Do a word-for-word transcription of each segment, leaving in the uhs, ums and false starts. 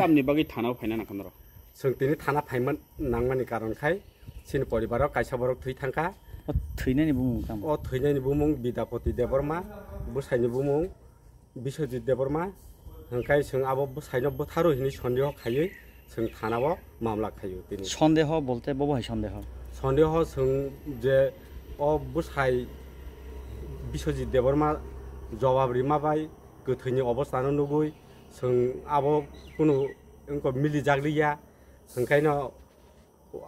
Tamni bagwi thana o phaina nangkha norok? Chwng tini thana phaima nangmani karon khai chini poribaro kaisa borok thwi thangkha. O thwinani bumung tamo? O thwinani bumung Bidapati Debbarma, bwsaini bumung Biswajit Debbarma, hwnkhe chwng abo bwsaino bwtharo hinwi sondeho khaiwi chwng thanao mamla khaio tini. Sondeho bolte bobo hai sondeho? Sondeho chwng je o bwsai Biswajit Debbarma jobab rima bai kwthwini obostano nugwi chwng abo kunu wngkok milijak liya, hwnkhaino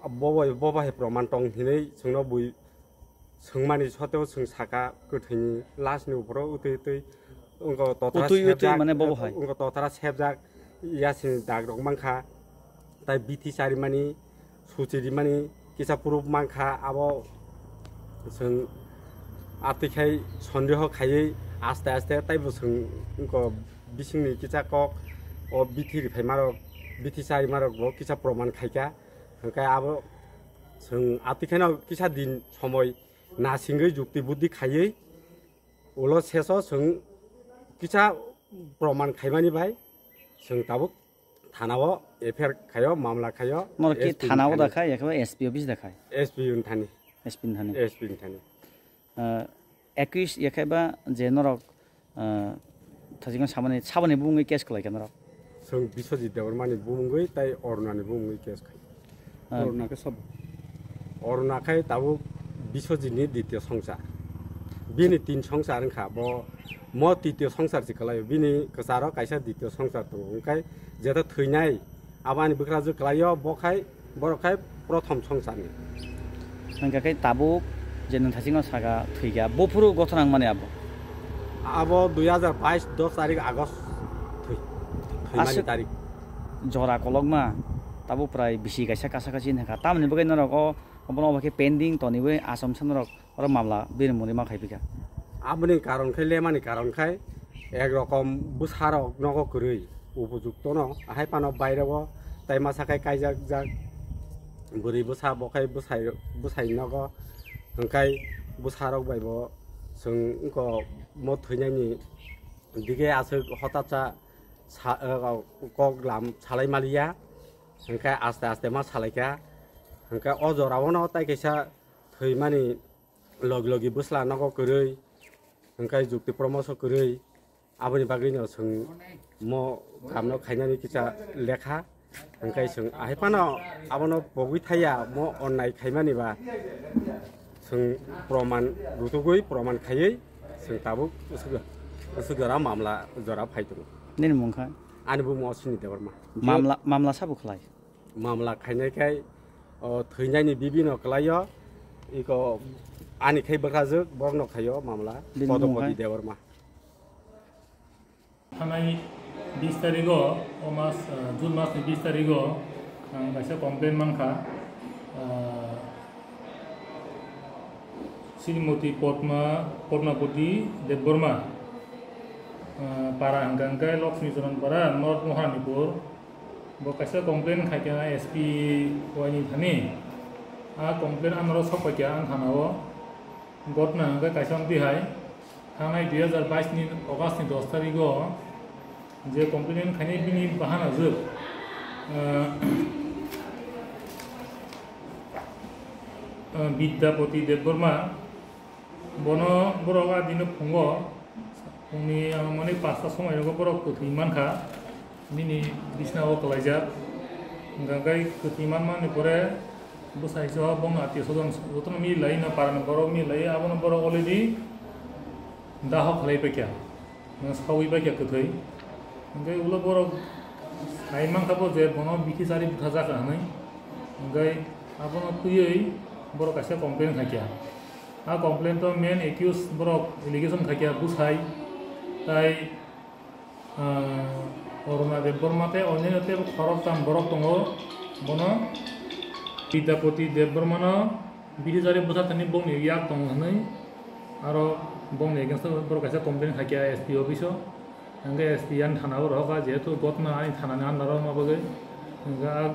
bobo, bobo hai proman tong hinwi chwngno bui swngmani soteo chwng saka kwthwini last ni uphoro utwi utwi wngkok totra Utwi utwi sepjak, mane bobo hai? Wngkok totra sepjak yasini dagrok mankha, tai bithi charimani, suchi rimani kisa proof mankha, abo chwng atwi khai sondeho khaiwi aste aste taibo chwng wngkok bisingni kisa kok o bithi riphaimarok, bithi charimarokbo kisa proman khaikha. Hwnkhe abo chwng atwi kheno kisa din somoi nasingwi jukti buddi khaiwi ulo seso chwng kisa proman khaimani bai chwng tabuk thanao F I R khaio, mamla khaio. Noro ki S P thana o da khai? Khai, ekhe S P office da khai? S P wng thani. S P wng thani. S P wng thani. Ah, ekwis ekhe ba je norok, ah, thajikno sabani, sabani bumungwi case khlai kha norok? Chwng Biswajit Debbarmani bumungwi tai Orunani bumungwi case khai. Ah. Oruna khe sob? Oruna khai tabuk Biswajitni ditya songsar. Bini tin songsar wngkha, bo mo titiyo songsar se kwlaio. Bini kwcharo kaisa ditya songsar tongo. Hwnkhe jeto thwinai, Abo ani bwkrajwk kwlaio, bo khai, borok khai prothom songsarni. Hwnkha khe tabuk je nwng thachikno saka thwikha, buphuru gothona wngmani abo? Abo dui hazar bais dos tarik August thwi-, thwimani Aswk tarik. Jora kolokma, tabuk prai bisi kaisa kasa kasi wngkha. Tamoni bagwi norok o, obono obo khe pending toniwi achomsa norok oro mamla bini mungwi ma khai phi kha. Aboni karon khai lemani karon khai ek rokom bwsarok nogo kwrwi upojuktono, ahai phano baireo tai masa khai kaijak jak bwrwi bwsa bo khai bwsai, bwsai nogo hwnkhe bwsarok bai bo chwng wngkha mo thwinani dige aswk hotatsa sa-, kok lam salai maliya hwnkhe aste aste ma salaikha hwnkhe o jorao no tai kaisa thwimani logi logi bwsla nogo kwrwi, hwnkhe jukti promoso kwrwi, aboni bagwino chwng mo kamno khainani kisa lekha, hwnkhe chwng ahai phano abono pogwi thaya mo onnai khaimani ba chwng proman rutugwi proman khaiwi chwng tabuk usuk, usuk jora mamla jora phai tongo. Nini mung kha? Ani bumung Oswini Debbarma. Mamla, mamla sabo khlai? Mamla khainai khai, o, thwinaini bibino kwlaio, iko ani khai bwkhajwk, borokno khaio mamla, Bini bumung Podopodi hai? Debbarma. Thanai bis tarigo, o mas, ah, June masni bis tarigo, ang kaisa complaint mankha, ah, Srimoti Padma, Padmapoti Debbarma, ah, para hwnkha hwnkhe Lakshmi Charan para, North Maharanipur. Bo kaisa complaint khaikha S P waini thani. A complaint anoro sokpaikha ang thanao. Gotna hwnkhe kaisa wngtwi hai. Thangnai dui hazar bais ni August ni dos tarigo je complaint khainai bini bahanajwk, ah, ah, Bidyapati Debbarma. Bono borok a dino phungo, phungni anumani pasta somoi rogo borok kwthwi mankha, bini bisna o kwlaijak. Hwnkha khe kwthwi manmani pore bwsai se o bongni atio sodon jotono milai no parani borok milai, abono borok already daho khlai paikha. Nang sawi bai khe kwthwi. Hwnkhe ulo borok sai mankha bo je bono bithi chari bwthajak hinwi. Hwnkhe abono twiwi borok kaisa complaint khaikha. A complaint o main accused borok allegation khaikha bwsai tai, ah, Aruna Debbarma tei onyaino tei khoroktham borok tongo. Bono Vidyapati Debbarmano bithi chari bwtharthani bongni yak tongo hinwi aro bongni against o borok kaisa complaint khaikha S P office o. Hwnkhe S P ani thana o rohorkha, jehetu gotna ani thanani under o wngma bagwi. Hwnkhe a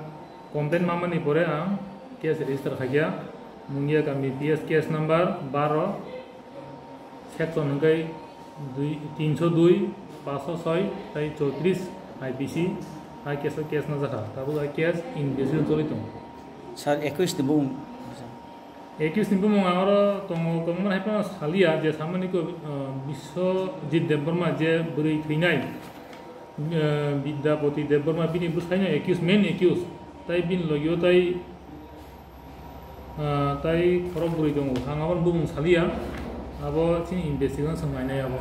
complaint manmani pore ang case register khaikha. Mungia kami P S case number baro, section hwnkhe dui, tinso dui, paanso soi tei choitris I P C. Hai case o case no jakha, tabuk hai case investigation choli tongo. Sir, ekwis ni bung. Accused ni bumung ang oro tongo, kwbangma hai phano saliya je samani ko, uh, Biswajit Debbarma je bwrwi thwinai, uh, Vidyapati Debbarma bini bwsaino accused, main accused. Tai bini logio tai, uh, tai khorok bwrwi tongo. Ang abo bumung saliya, abo chini investigation swng nainai abo.